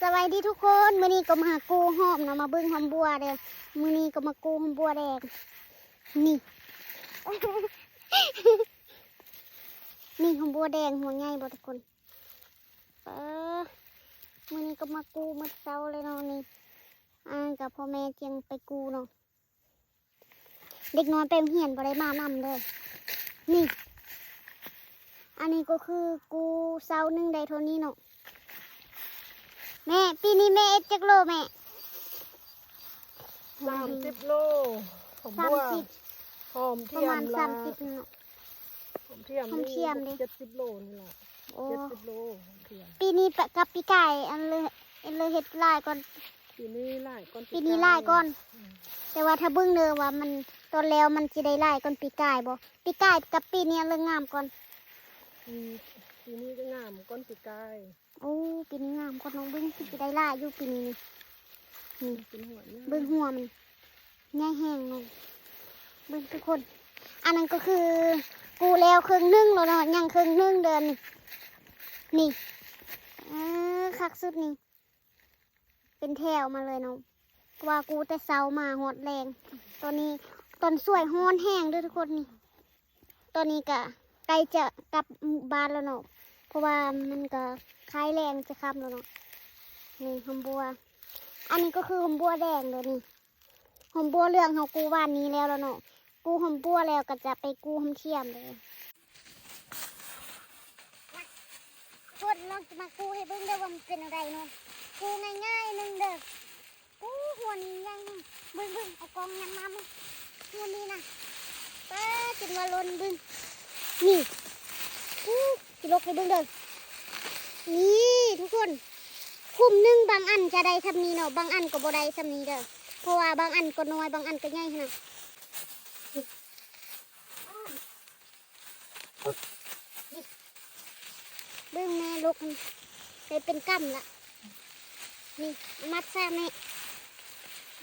ສະບາຍດີທຸກຄົນ ມື້ນີ້ກໍມາກູ້ຫອມເນາະ ມາເບິ່ງຫອມບົວເດີ້. ມື້ນີ້ກໍມາກູ້ຫອມບົວແດງ ນີ້ ນີ້ຫອມບົວແດງຫົວໃຫຍ່ບໍ່ທຸກຄົນ? ເອີ ມື້ນີ້ກໍມາກູ້ໝົດເຊົ້າເລີຍເນາະນີ້. ອັນນັ້ນກໍພໍ່ແມ່ຈຽງໄປກູ້ເນາະ. ເດັກນ້ອຍໄປໂຮງຮຽນບໍ່ໄດ້ມານຳເດີ້. ນີ້ ອັນນີ້ກໍຄືກູ້ເຊົ້າໜຶ່ງໄດ້ເທົ່ານີ້ເນາະ. ແມ່ ປີນີ້ແມ່ເອັດຈັກໂລແມ່? ສາມສິບໂລ. ຫອມບົວ ສາມສິບ ຫອມທຽມ ປະມານ ລະ ສາມສິບເນາະ. ຫອມທຽມ ຫອມທຽມນີ້ ເຈັດສິບໂລນີ້ລະ. ໂອ້ ເຈັດສິບໂລ ຫອມທຽມ. ປີນີ້ປະ ກັບປີກາຍ ອັນເລີ ອັນເລີເຮັດຫຼາຍກ່ອນ. ປີນີ້ຫຼາຍກ່ອນ ປີນີ້ຫຼາຍກ່ອນ. ອືມ ແຕ່ວ່າຖ້າເບິ່ງເດີ້ວ່າມັນ ຕອນແລ້ວມັນຊິໄດ້ຫຼາຍກ່ອນປີກາຍບໍ່? ປີກາຍກັບປີນີ້ອັນເລີງາມກ່ອນ. ປີ ປີນີ້ກໍງາມກ່ອນປີກາຍ. ໂອ້ ປີນີ້ງາມກ່ອນເນາະ. ເບິ່ງຄືຊິໄດ້ຫຼາຍຢູ່ປີນີ້ນີ້. ນີ້ ເປັນຫົວໃຫຍ່ ເບິ່ງຫົວມັນ ໃຫຍ່ແຮງເນາະ ເບິ່ງທຸກຄົນ. ອັນນັ້ນກໍຄືກູ້ແລ້ວເຄິ່ງໜຶ່ງແລ້ວເນາະ ຍັງເຄິ່ງໜຶ່ງເດີ້ນີ້. ນີ້ ເອີ ຄັກສຸດນີ້ ເປັນແຖວມາເລີຍເນາະ ເພາະວ່າກູ້ແຕ່ເຊົ້າມາຮອດແລງ. ຕອນນີ້ ຕອນສວຍຮ້ອນແຮງເດີ້ທຸກຄົນນີ້. ຕອນນີ້ກະໃກ້ຈະກັບບ້ານແລ້ວເນາະ ເພາະວ່າມັນກະຄ້າຍແລງຈະຄ່ຳແລ້ວເນາະ. ນີ້ຫອມບົວ ອັນນີ້ກໍຄືຫອມບົວແດງເດີ້ນີ້. ຫອມບົວເຫຼືອງເຮົາກູ້ວານນີ້ແລ້ວແລ້ວເນາະ. ກູ້ຫອມບົວແລ້ວກໍຈະໄປກູ້ຫອມທຽມເດີ້. ຄົນລອງຈະມາກູ້ໃຫ້ເບິ່ງເດີ້ວ່າມັນເປັນແນວໃດເນາະ. ກູ້ງ່າຍໆໜຶ່ງເດີ້. ໂອ້ ຫົວນີ້ໃຫຍ່ແຮງ ເບິ່ງໆ ເອົາກ້ອງຍັງມາເບິ່ງ ຫົວນີ້ນະ ປາດ ຈົນວ່າຫຼົ່ນ ເບິ່ງ ນີ້ ໂອ້ ຊິຫຼົກໃຫ້ເບິ່ງເດີ້ ນີ້ທຸກຄົນ ຂຸມໜຶ່ງບາງອັນຈະໄດ້ຊ່ຳນີ້ເນາະ ບາງອັນກໍບໍ່ໄດ້ຊ່ຳນີ້ເດີ້ ເພາະວ່າບາງອັນກໍນ້ອຍ ບາງອັນກໍໃຫຍ່ຫັ້ນນະ. ເບິ່ງແມ່ ຫຼົກ ໄດ້ເປັນກຳລະ ນີ້ ມັດຊະແມ່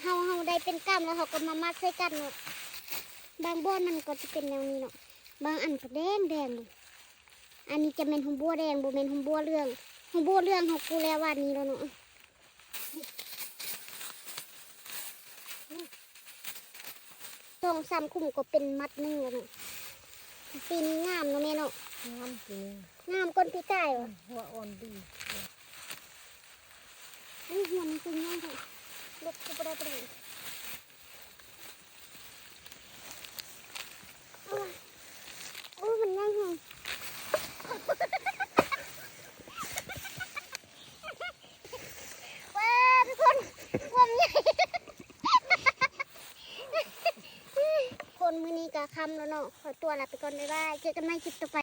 ເຮົາ ເຮົາໄດ້ເປັນກຳລະ ເຮົາກໍມາມັດໃສ່ກັນເນາະ. ບາງບ່ອນມັນກໍຈະເປັນແນວນີ້ເນາະ ບາງອັນກໍແດງໆ ເບິ່ງ ອັນນີ້ຈະແມ່ນຫອມບົວແດງ ບໍ່ແມ່ນຫອມບົວເຫຼືອງ ຫອມບົວເຫຼືອງເຮົາກູ້ແລ້ວວານນີ້ແລ້ວເນາະ. ສອງສາມຂຸມກໍເປັນມັດໜຶ່ງແລ້ວເນາະ. ປີນີ້ງາມເນາະແມ່ເນາະ ງາມປີນີ້ ງາມກ່ອນປີກາຍຫວາ ອືມ ຫົວອ່ອນດີ. ໂອ້ຍ ຫົວນີ້ຕົວໃຫຍ່ແທ້ ຫຼົກກໍບໍ່ໄດ້ປານໃດ. ໂອ້ຍ ໂອ້ຍ ມັນໃຫຍ່ແຮງ ເອີ ທຸກຄົນ ຄວາມໃຫຍ່ ຄົນ ມື້ນີ້ກໍຄ່ຳແລ້ວເນາະ ຂໍຕົວລາໄປກ່ອນ ບາຍບາຍ ເຈີກັນໃໝ່ຄລິບຕໍ່ໄປ.